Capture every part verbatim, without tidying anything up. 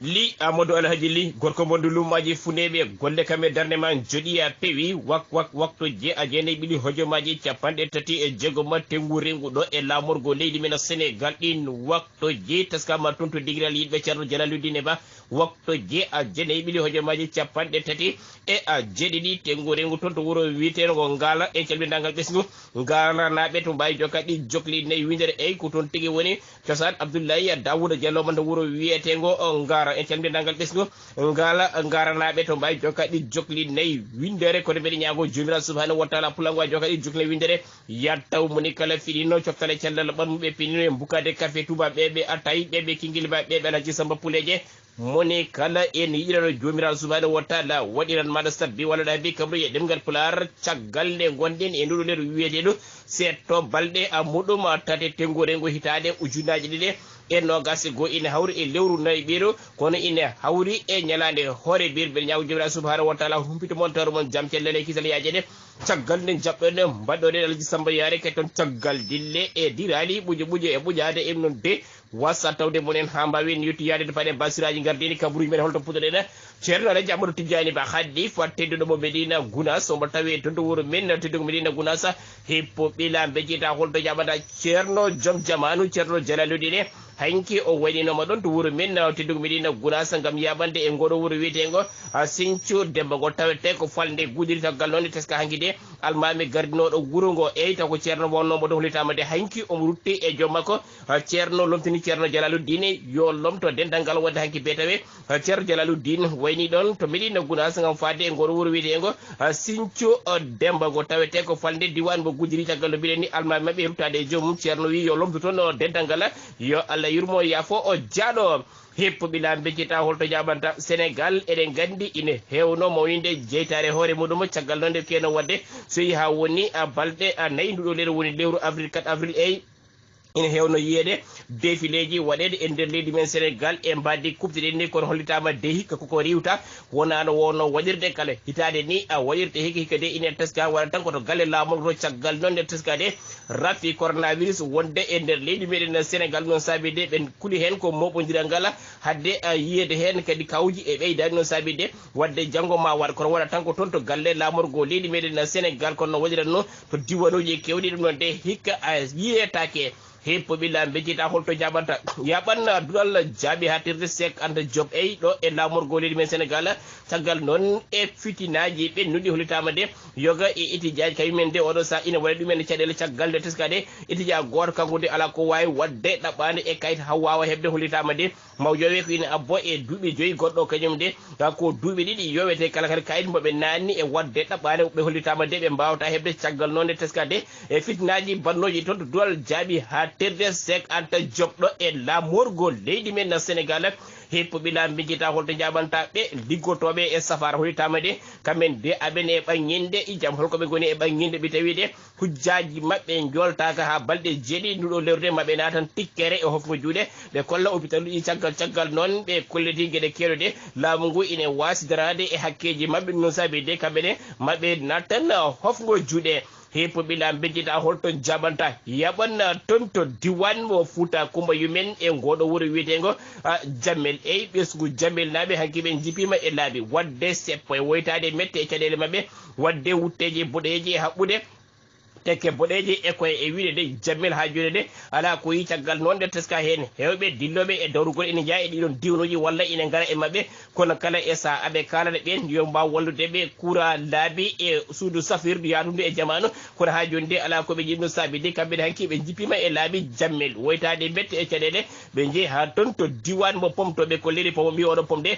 Li Amadou Alhaji Li, gorko mo ndu lummaaji funeeɓe, golle kam e darnde ma njoɗi a pewi, wak, wak, wakto je a jeenayi ɓili hojomaaji capanɗe tati e jeego ma tengu rengu ɗo e laamorgo leydi men Senegal ɗin, wakto je taskama toon to digiral yiɗɓe Ceerno Jalaluddin Ba, wakto je a jeenayi ɓili hojomaaji capanɗe tati e a jeeɗiɗi tengu rengu toon to wuro wiyeteego Ngala, en calminangal ɓesngu Ngalanaaɓe to mbawi jokka ɗi jokli nayi windere, eyi ko toon tigi woni cosaan Abdoulaye Daouda Diallo man to wuro wiyeteengo o Ngara. En calminangal ɓesngu Ngala Ngaranaaɓe to mbawi jokka ɗi jokli nayi windere, kono mbeɗa ñaago Joomiraaɗo Subhanahu wa Taala pulango a jokka ɗi jokli nayi windere, yadtaw moni kala fiɗino coftale cellal ɓanmuɓe pinino e mbukade café tuba ɓeɓe attayi ɓeɓe kingilba ɓeɓe Alhaji Samba Puleje. Moni kala en yiɗano Joomiraaɗo Subhanahu wa Taala waɗiran maɗa sabbi walla ɗa bi kabru e ɗemngal Pulaar, caggal nde ngonɗen e nduɗo leyru wiyeteeɗo seetto balɗe a muɗum tate tengure ngo hitaande ujunnaaji ɗiɗi e noogaas e goo ina hawri e lewru nayi ɓeeɗo, kono ina hawri e ñalaande hoore beer. Mbeɗa ñaago Joomiraaɗo Subhanahu wa Taala humpito mon tawre mon jam cellal e kisal yaajeede. Caggal nde jaɓɗoɗen mbaɗɗoɗen Alhaji Samba Yaare ke toon caggal dille e diraali ɓujo ɓujo e ɓujaade e noon de wasa tawde mon en haa mbaawen yettoyaade to paɗe basiraaji ngardiiɗi kabaruuji men holto puɗɗoɗen. Ceerno Alhaji Amadou Tidiani Ba Khalifa tedduɗo mo Medina Gounass, omo tawi toon to wuro men teddugo Medina Gounass, hippo ɓila mbejjita holto jaɓata Ceerno joom jamaanu Ceerno Jalaluddin. Hanki o wayninooma ɗoon to wuro men teddugo Medina Gounass ngam yaɓande e ngooɗo wuro wiyeteengo Sinthiou Demba ngo tawetee ko falnde Gudiri. Caggal noon nde teska hanki de almaami gardinooɗo wuro ngo, eyi taw ko Ceerno wonnoomo ɗo hollitaama de hanki omo rutti e joom makko. Ceerno lomtini Ceerno Jalaluddin yo lomto dental ngal wonde hanki bee tawe. Ceerno Jalaluddin wayni ɗoon to Medina Gounass ngam faade e ngol wuro wiyeteengo Sinthiou Demba ngo tawetee ko falnde diiwaan mo Gudiri. Caggal no mbiɗen ni almaami maɓɓe ruttaade e joomum, Ceerno wi yo lomto toon o dental ngal, yo Allah yurmo yaafo o jaaɗo. Hippo ɓila mbejjita holto jaɓanta Senegal, eɗen nganndi ina heewno mawninde jeytaare hoore muɗum. Caggal noon nde keewno waɗde so yehi haa woni a balɗe a nayi nduɗo leyru woni lewru avril, quatre avril, eyi ina heewno yiyeede defileeji waɗeede e nder leydi men Senegal e mbaadi kuɓtiɗen ni, kono hollitaama de hikka koko riiwta wonaano wonno waɗirde kala hitaande ni a waɗirte hikka hikka de ina teska wara tan ko to galle laamorgo to. Caggal noon nde teska de rafi coronavirus wonde e nder leydi meɗen Senegal, noon saabi de ɓen kuli heen ko moɓondiral ngal hadde a yiyeede heen kadi kawji e ɓeydaade, noon saabi de waɗde janngo ma waɗ kono waɗa tan ko toon to galle laamorgo leydi meɗen Senegal, kono no waɗiran noon to diwanuuji keewɗi ɗum noon de hikka a yiyetaake. Hippo ɓila mbejjita holto jaɓanta yaɓan duɗal jaaɓi haatirde Seek Anta Diop ey ɗo e laamorgo leydi men Senegal. Caggal noon e fitinaaji ɓennuɗi hollitaama de yoga e étudiant kañum en de oɗo saha ina waɗa ɗumen caɗeele. Caggal nde teskaade étudiant gooto kanko de alaa ko waawi waɗde ɗaɓɓaande e kayit haa waawa heɓde hollitaama de mawjowe ko ina abbo e duuɓi joyi, goɗɗo kañum de ko duuɓi ɗiɗi yowete kala kadi kayit mo ɓe naanni e waɗde ɗaɓɓaande ɓe hollitaama de ɓe mbaawata heɓde. Caggal noon nde teskaade e fitinaaji bannooji toon to duɗal jaaɓi haatirde Seek Anta Diop ɗo e laamorgo leydi men Senegal. Hippo ɓila mbejjita holto jaɓanta ɓe liggotooɓe e safaara hollitaama de kamɓen de aɓen e ɓaŋŋinde e jam holko ɓe ngoni e ɓaŋŋinde ɓe tawi de hujjaaji maɓɓe njooltaaka haa balɗe jeeɗiɗi nduɗo lewru de maɓe naatan tikkere e hofngo juuɗe ɓe kolla opitaluuji. Caggal caggal noon ɓe kolliti geɗe keewɗe de laamu ngu ina waasi daraade e hakkeeji maɓɓe, noon saabi de kamɓe ne maɓe naatan hofngo juuɗe. Hippo ɓila mbejjita holto jaɓanta yaɓan toon to diwan mo Fuuta Kumba Yumen e ngooɗo wuro wiyeteengo Jammel. Eyi ɓesngu Jammel naaɓe hanki ɓe njipiima e laabi waɗde seppo e woytaade mette e caɗeele maɓɓe waɗde wutteeji boɗeeji e haɓɓude tekke boɗeeje e koye e wiide de Jammel haa jooni de alaa ko yi caggal noon nde teska heen heewɓe dillooɓe e dawrugol ina njeya e ɗiɗon diwnuuji walla ina ngara e maɓɓe. Kono kala e saha aɓe kaalana ɓeen yo mbaaw wallude ɓe kuura laabi e suudu safirdu yaatundu e jamaanu. Kono haa jooni de alaa ko ɓe njiɗno saabi de kamɓe ne hanki ɓe njippiima e laabi Jammel woytaade mbette e caɗeele ɓe njehi haa toon to diwan mo pomtooɓe ko leydi pomo mbi oɗo pomde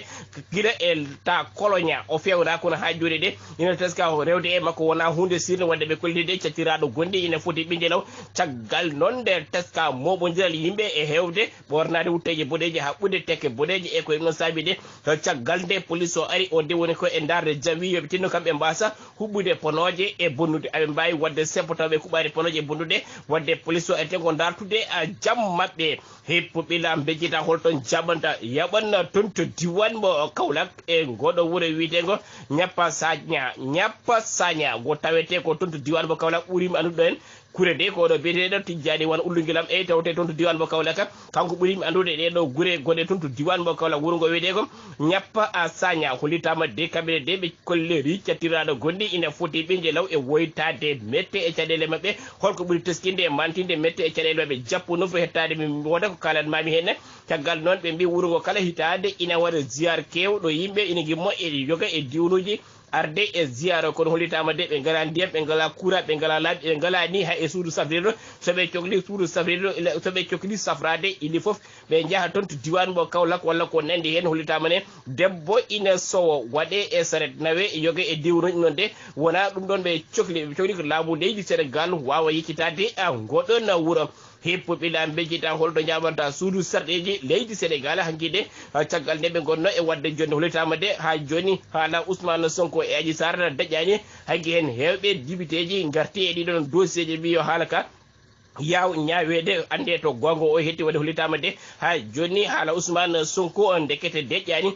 gila e ta koloña o fewna kono haa jooni de ina teska rewde e makko wona huunde sirde wadde ɓe kolliti de cattiraaɗo gonɗi ina foti ɓinjelaw. Caggal noon nde teska moɓondiral yimɓe e heewde ɓornaade wutteeje boɗeeje haɓɓude tekke boɗeeje e koye noon saabi de caggal nde police o ari o de woni ko e ndaarde jam wi yoɓe tinno kamɓe mbasa huɓɓude ponooje e bonnude aɓe mbaawi waɗde seppo taw ɓe kuɓaani ponooje e bonnude. Waɗde police o ari te ko ndaartude a jam maɓɓe. Hippo ɓila mbejjita holto jaɓanta yaɓanna toon to diwan mo Kaolack e ngoɗo wuro wiyeteengo Ñappa Saña. Ñappa Saña ngo tawetee ko toon to diwan mo Kaolack ɓuriima anndude ɗo en Kure de ko ɗo biyeteɗo Tijjani Wan Ullungilam, e tawte toon to diwan mo Kaolack. Kanko ɓuri mi anndude ɗe ɗo gure gonɗe toon to diwan mo Kaolack, wuro ngo wiyetee ko Ñappa a Saña. Hollitaama de kamɓe de ɓe kolleri cattiraaɗo gonɗi ina foti ɓe nje law e woytaade mette e caɗeele maɓɓe. Holko ɓuri teskinde e mantinde mette e caɗeele maɓɓe? Jappu noon fof hettaade mi wooda ko kaalan maami heen. Caggal noon ɓe mbi wuro ngo kala hitaande ina waɗa ziyaar keewɗo yimɓe ina ngimmo e yoga e diwnuuji arde e ziyaara, kono hollitaama de ɓe ngalaa ndiyam, ɓe ngalaa kura, ɓe ngalaa laabi, ɓe ngalaa ni hay e suudu safrirɗo. So ɓe cokli suudu safrirɗo, ila- so ɓe cokli safraade ili fof, ɓe njaha toon to diwan mo Kaolack walla ko nanndi heen. Hollitaama ne debbo ina sowo waɗe e saret nawe yoga e diwnuuji noon de, wonaa ɗum ɗoon ɓe cokli, ɓe cokli ko laamu leydi Senegal waawa yeccitaade a ngoɗon wuro. Hippo ɓila mbejjita holto njaɓanta suudu sarɗeeji leydi Senegal hanki de, caggal nde ɓe ngonno e waɗde jonde hollitaama de haa jooni haala Ousmane Sonko e Adji Sarr daƴƴaani. Hanki heen heewɓe dibiteeji ngarti e ɗiɗon dossier ji mbi yo haala ka yaw ñaaweede annde to goonga o hetti waɗde hollitaama de haa jooni haala Ousmane Sonko on ndekete deƴƴaani.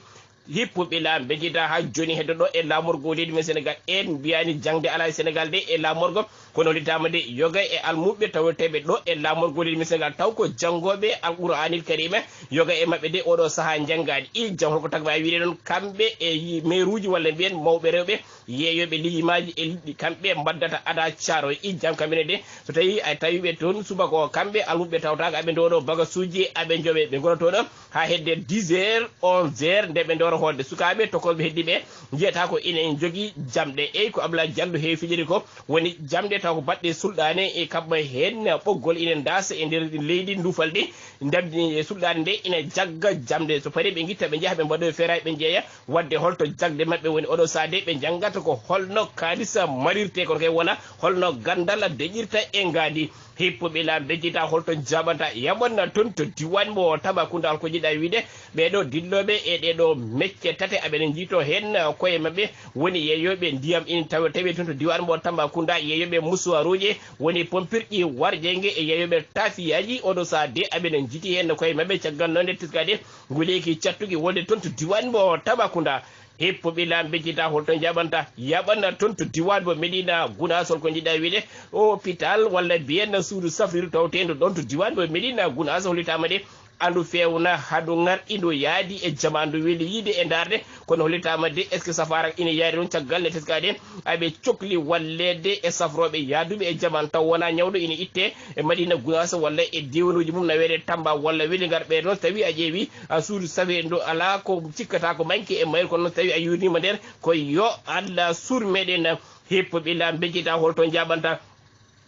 Hippo ɓila mbejjita haa jooni heddo ɗo e laamorgo leydi men Senegal en mbiyaani jaŋde alaa e Senegal de e laamorgo. Kono hollitaama de yoga e almuɓɓe taweteeɓe ɗo e laamorgo leydi men Senegal taw ko janngooɓe Alqur'aanil Kariima, yoga e maɓɓe de oɗo sahaa njanngaani. I jam holko tagma e wiide noon kamɓe e yi- meeruuji walla mbiyen mawɓe rewɓe yeeyooɓe lijimaaji e liɗɗi kamɓe mbaddata ada caaro. I jam kamɓe ne de so tawii a tawiiɓe toon subaka o kamɓe almuɓɓe tawtaaka aɓe ndooɗo bagasuuji aɓe njoɓe ɓe ngona toon haa hedde dix heures, onze heures, nde ɓe ndoora hoolde. Sukaaɓe tokosɓe heddiiɓe njiyata ko ina njogii jamɗe. Eyi ko Abdoulaye Diallo heewi fijiri ko woni jamɗe taw ko baɗɗe sulɗaane e kaɓɓa heen ɓoggol ina ndaasa e nder leydi nduufalɗi. Ndemdi e sulɗaane nde ina jagga jamɗe. So parii ɓe ngitta ɓe njaha ɓe mbaɗoya feeraay ɓe njeeya waɗde holto jagde maɓɓe woni oɗo sahaa de ɓe njanngata ko holno kaalisa marirte kono kay wona holno ganndal deƴirta e ngaandi. Hippo ɓila mbejjita holto njaɓanta yaɓanna toon to diwan mo Tambacounda ko jiɗa wiide ɓeɗo dillooɓe e ɗeɗo mecce tate aɓene njiito heen koye maɓɓe woni yeeyooɓe ndiyam ina tawa tawi toon to diwan mo Tambacounda yeeyooɓe musuwaruuji woni pompirɗi warjeenge e yeeyooɓe taafiyaaji oɗo sahaa de aɓene njiiti heen koye maɓɓe caggal noon nde tiskaade nguleeki cattuki wonde toon to diwan mo Tambacounda. Hippo ɓila mbejjita holto njaɓanta yaɓanna toon to diwan mo Medina Gunaas holko jiɗa wiide hôpital walla mbiyen suudu safrirdu tawteendu ɗoon to diwan mo Medina Gunaas hollitaama de andu feewna hadu ngar indo yaadi e jamaandu weli yiide e ndaarde kono hollitaama de est ce que safaara ina yaari ɗum caggal nde teskaade aɓe cokli walleede e safrooɓe yaaduɓe e jamaan taw wonaa ñawɗo ina itte e Madina Gunaas walla e diiwanuuji mum naweede Tamba walla weli ngar ɓe noon so tawii a ƴeewi a suudu safrirdu alaa ko cikkata ko manki e mayru kono noon so tawii a yuurniima nder ko yo Allah suur meɗen. Hippo ɓila mbejjita holto njaɓanta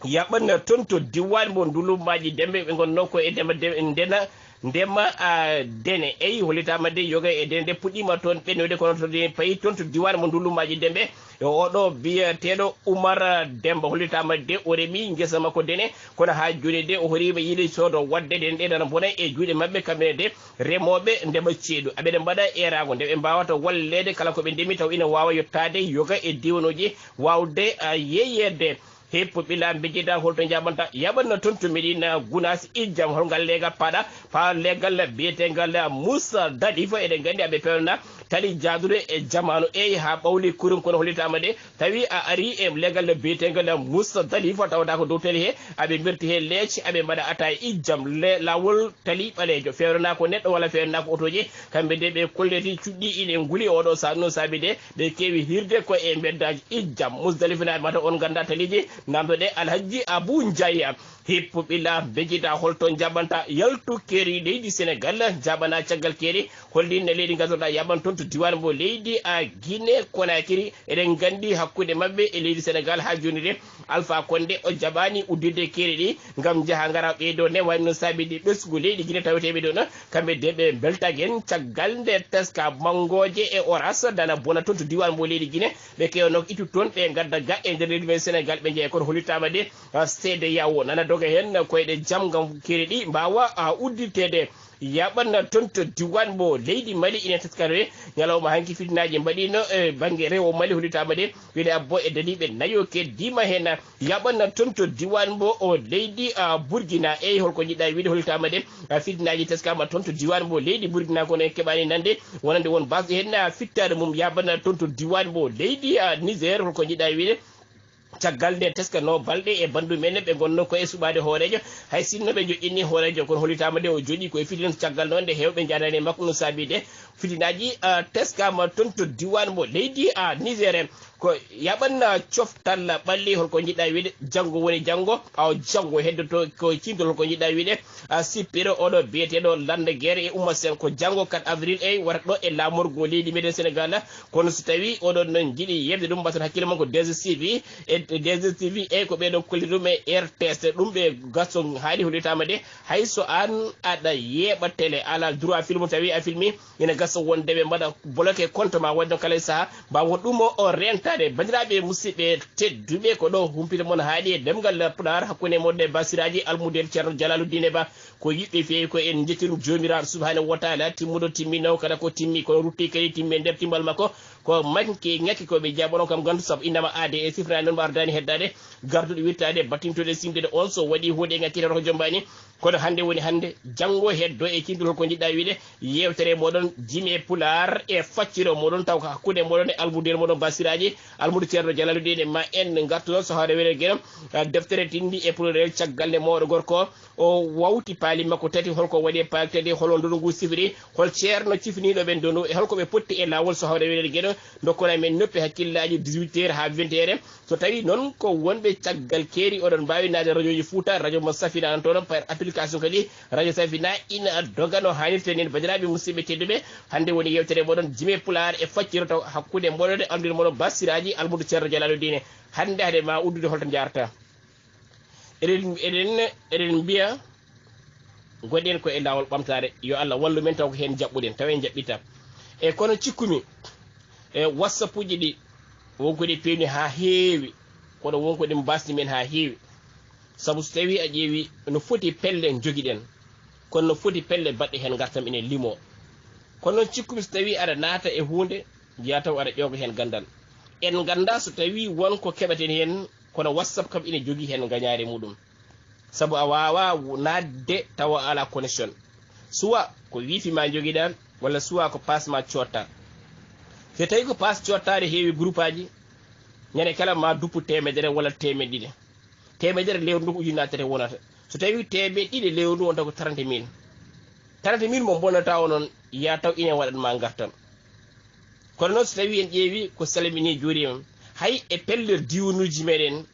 yaɓanna toon to diwan mo ndulummaaji dembe ɓe ngonnoo ko e ndema de- ndena ndema a dene eyi hollitaama de yoga e dene de puɗɗiima toon ɓennude kono to de payi toon to diwan mo ndulummaaji dembe e oɗo biyeteeɗo Umar Demba hollitaama de o remi ngesa makko dene kono haa jooni de o horiima yiɗi soodo waɗde dene ɗe nana mbona e juuɗe maɓɓe kamɓe de remooɓe ndema ceeɗu aɓeɗe mbaɗa eeraango nde ɓe mbaawata walleede kala ko ɓe ndemi taw ina waawa yottaade yoga e diwanooji waawde a yeeyeede. Hippo ɓila mbejjita holto njaɓanta yaɓanna toon to Medina Gunaas ijjam hol ngal leega paɗa pa leggal biyetengal Musa Dalifa eɗen nganndi aɓe pewna tali jaaduɗo e jamaanu eyi haa ɓawli kurum kono hollitaama de tawi a ari e leggal biyetengal Musa Dalifa tawata ko dow tali he aɓe mbirti he leec aɓe mbaɗa ata e ijjam le- laawol tali ɓaleejo fewnana ko neɗɗo walla fewnana ko otoji kamɓe de ɓe kolleti cuɗɗi ine nguli oɗo saha ɗum saabi de ɓe keewi hirde ko e mbeddaaji ijjam musdalifinaaɓe mata on ngannda taliiji namdoɗe alhajji abou ndiaye. Hippo ɓila mbejjita holto njaɓanta yaltu keeri leydi Senegal njaɓana caggal keeri hollinne leydi ngannduɗaa yaɓan toon to diwan mo leydi a Guinée Conakry eɗen nganndi hakkunde maɓɓe e leydi Senegal haa jooni de Alpha Condé o jaɓaani udditde keeri ɗi ngam njaha ngara ɓeydo ne wayno saabidi ɓesngu leydi Guinée taweteeɓe ɗo no kamɓe de ɓe mbeltagen caggal nde teska manngooje e oras dana bona toon to diwan mo leydi Guinée ɓe kewnoo ittu toon ɓe ngadda ga e nder leydi men Senegal ɓe njeya kono hollitaama de seede yawo nana doga heen koyɗe jam ngam keeri ɗi mbaawa udditeede. Yaɓanna toon to diwan mo leydi Mali ina teskaroye ñalawma hanki fitinaaji mbaɗiino e bannge rewo Mali hollitaama de wiyde abbo e daliiɓe nayo keddiima heen. Yaɓanna toon to diwan mo o leydi Burkina eyi holko jiɗɗa wiide hollitaama de fitinaaji teskaama toon to diwan mo leydi Burkina kono en keɓaani nande wonande won basɗe heen fittaade mum yaɓanna toon to diwan mo leydi Niger holko jiɗɗa wiide. Caggal nde teskanoo balɗe e banndu men, ɓe ngonnoo ko e suɓaade hooreejo. Hay sinno ɓe njoƴƴinii hooreejo, kono hollitaama nde o jooɗii ko e fitina. Caggal noon nde heewɓe njaadaani e makko, no saabii de fitinaaji, ah, teskaama toon to diiwaan mo leydi, ah, Niger. Ko yaɓan, ah, coftal ɓalli, holko njiɗɗaa wiide? Janngo woni janngo, awa janngo heddoto ko ciimtol, holko njiɗɗaa wiide? Ah, sippiro oɗo biyeteeɗo Lande Guerre e Oumar Sène, ko janngo quatre avril, eyi, wata ɗo e laamorgo leydi meɗen Sénégal. Kono so tawii oɗon noon njiɗi yeɓde ɗum, mbaɗton hakkille mon ko deux S T V, e deux S T V, eyi, ko ɓe ɗon kolli ɗum e R T S, ɗum ɓe gaso haali hollitaama de, hay so aan aɗa yeeɓa télé, alaa droit filme, tawi a filmi, ina gasa wonde ɓe mbaɗa bloqué compte ma, waɗi noon kala e sahaa, mbaawa ɗum o, o rentaade. Banndiraaɓe musidɓe tedduɓe, ko ɗo humpito mon haaɗi e ɗemngal Pulaar hakkunde mon e Basiraaji Almudel Ceerno Jalaaludiine Ba. Ko yiɗɓe feewi ko en njettirum Joomiraaɗo Subhaanahu wa Taala, timmuɗo timminoowo kala ko timmi, kono rutti kadi timmi e nder timmal makko. Ko manki ŋakki ko ɓe jaɓono kam gantu, sabu innama aade e sifraani noon mo ardaani heddaade, garduɗo wirtaade, battintude, simtude on so waɗi huunde e ŋakki tan ko jombaani. Kono hannde woni hannde, janngo heddo e cimtol ko njiɗɗa wiide, yeewtere moɗon Jime Pulaar e facciro moɗon, taw ko hakkunde moɗon e almudel moɗon Basiraaji, almudo Ceerno Jalaaludiine ma en ngartu ɗon so hawre wele geno, deftere tindi e pluriel caggal nde mawɗo gorko o wawti paali makko tati, holko waɗi e paali tati, hol ndonu ngu sifri, hol ceerno cifniiɗo ɓen ndonu, e holko ɓe potti e laawol so hawre wele geno, ndokkona men noppi hakkillaaji dix-huit heures haa vingt heures. So tawii noon ko wonɓe caggal keeri, oɗon mbaawi naatde rajooji Fuuta, radio mo Safina nan toon, par application kadi radio Safina ina doga no haanirta nin. Banndiraaɓe musidɓe tedduɓe, hannde woni yeewtere moɗon Jime Pulaar e facciro taw hakkunde moɗon e almudel moɗon Basiraaji Almudo Ceerno Jalaaludiine. Hannde hade ma uddude holto njaarta? Eɗen, eɗen, eɗen mbiya ngonɗen ko e laawol ɓamtaare, yo Allah wallu men taw ko heen jaɓɓuɗen, taw en jaɓɓitaa. E kono cikkumi, e WhatsApp uji ɗi, won ko ɗi peewni haa heewi, kono won ko ɗi mbaasni men haa heewi. Sabu so tawii a ƴeewi no foti pelle njogiɗen, kono no foti pelle baɗɗe heen ngartam ene limoo. Kono noon cikkumi so tawii aɗa naata e huunde, njiyaa taw aɗa ƴooga heen ganndal. En nganndaa so tawii won ko keɓaten heen, kono WhatsApp kam ina jogii heen ngañaare muɗum. Sabu a waawaa w-, naatde tawa a alaa connexion. Suwa ko wifi ma njogiɗaa, walla suwa ko paas ma cootta. So tawii ko paas coottaade heewi groupaaji, ñande kala ma duppu teemedere walla teemeɗe ɗiɗi. Teemedere lewru ndu ko ujunnaje tati wonata. So tawii teemeɗe ɗiɗi lewru ndu wonta ko trente mille. Trente mille mo bonnata o noon, yaa taw ina waɗan ma ngartam. Kono noon, so tawii en ƴeewi, ko salmini juuriima. Hay e pellel diiwanuuji meɗen,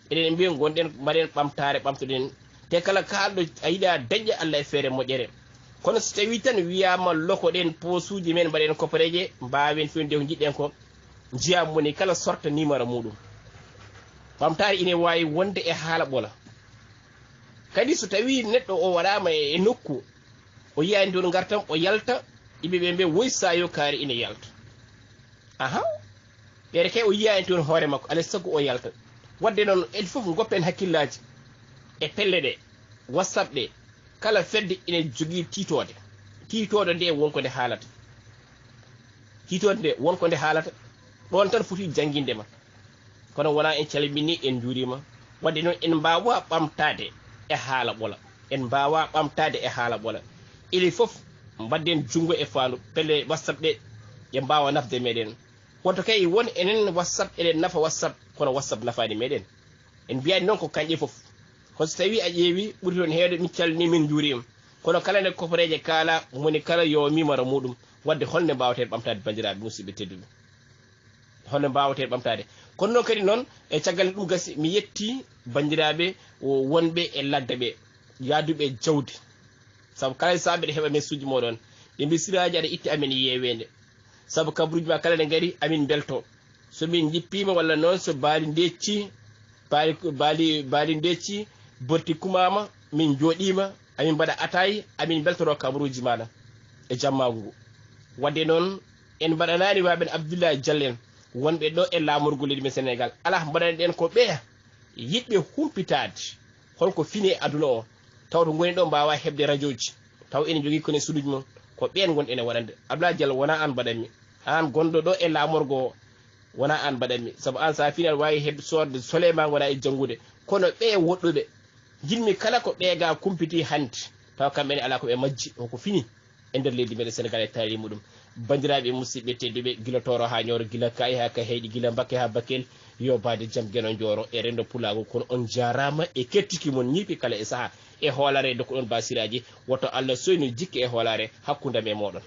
eɗen mbiya ngonɗen, mbaɗen ɓamtaare, ɓamtoɗen. Te kala kaalɗo a yiɗa dañde Allah e feere moƴƴere. Kono so tawii tan wiyaama lokoɗen poosuuji men, mbaɗen kopereeje, mbaawen fewnude ko njiɗɗen ko, njiyaa moni kala sorta numéro muɗum. Ɓamtaare ina waawi wonde e haala ɓola. Kadi so tawii neɗɗo o waɗaama e, e nokku, o yiyaani toon ngartam, o yalta, yimɓe ɓe mbiya woy saayo kaari ina yalta. Aha, ɓeere kay o yiyaani toon hoore makko, alaa e sago o yalta. Waɗde noon, en fof ngoppen hakkillaaji e pelle ɗe, WhatsApp ɗe, kala fedde ina jogii tiitoode. Tiitoodo nde won ko nde haalata. Tiitoode nde won ko nde haalata. Ɗoon tan foti jannginde ma. Kono wonaa en calminii, en njuuriima. Waɗde noon, en mbaawaa ɓamtaade e haala ɓola. En mbaawaa ɓamtaade e haala ɓola. Enen fof, mbaɗden junngo e faandu. Pelle WhatsApp ɗe, ɗe mbaawa nafde meɗen. Wonto kay won enen WhatsApp, eɗen nafa WhatsApp, kono WhatsApp nafaani meɗen. En mbiyaani noon ko kañƴe fof. Kono so tawii a ƴeewi, ɓuri toon heewde, min calminii, min njuuriima. Kono kala nde koporeeje kaala, moni kala yo mimaro muɗum. Waɗde holnde mbaaweten ɓamtaade banndiraaɓe musidɓe tedduɓe? Holno mbaaweten ɓamtaade? Kono noon kadi noon, e caggal ɗum gasi, mi yetti banndiraaɓe o-, wonɓe e ladde ɓe, yaaduɓe e jawdi. Sabu kala e sahaa mbiɗa heɓa message uji mooɗon. Ɓe mbi, "Siraaji, aɗa itti amen yeeweende." Sabu kabaruuji ma kala ne ngari, amin mbelto. So min njippiima walla noon so baali ndecci, baali, baali, baali ndecci, borti kumaama, min njooɗiima, amin mbaɗa ataay, amin mbeltoroo kabaruuji maaɗa e jammaagu ngu. Waɗde noon, en mbaɗanaani waaɓe en Abdoulaye Diallo en, wonɓe ɗo e laamorgo leydi men Senegaal. Alaa, mbaɗani ɗen ko ɓeya yiɗɓe humpitaade holko fini e aduna o, taw to ngoni ɗo mbaawa heɓde rajooji, taw ene njogii kono e suuduuji mum, ko ɓeen ngon ene waɗande. Abdoulaye Diallo, wonaa aan mbaɗanmi. Aan gonɗo ɗo e laamorgo o, wonaa aan mbaɗanmi. Sabu aan, so a fini, aɗa waawi heɓde soodde soleil ma, ngona e janngude. Kono ɓee woɗɗuɓe, njiɗmi kala ko ɓee ga kumpiti hannde, tawa kamɓe ne alaa ko ɓe majji, ko fini. e nder leydi meɗen Senegal e taali muɗum. Banndiraaɓe musidɓe tedduɓe, gila Tooro haa Ñooro, gila Kaayi haa Kaheeji, gila Mbakke haa Bakel, yo baade jam geno njooro e renndo pulaagu. Kono on njaaraama e kettiki mon ñiiɓi kala e sahaa e hoolaare e dokkuɗon basiraaji. Woto Allah soynu jikke e hoolaare hakkunde am e mooɗon.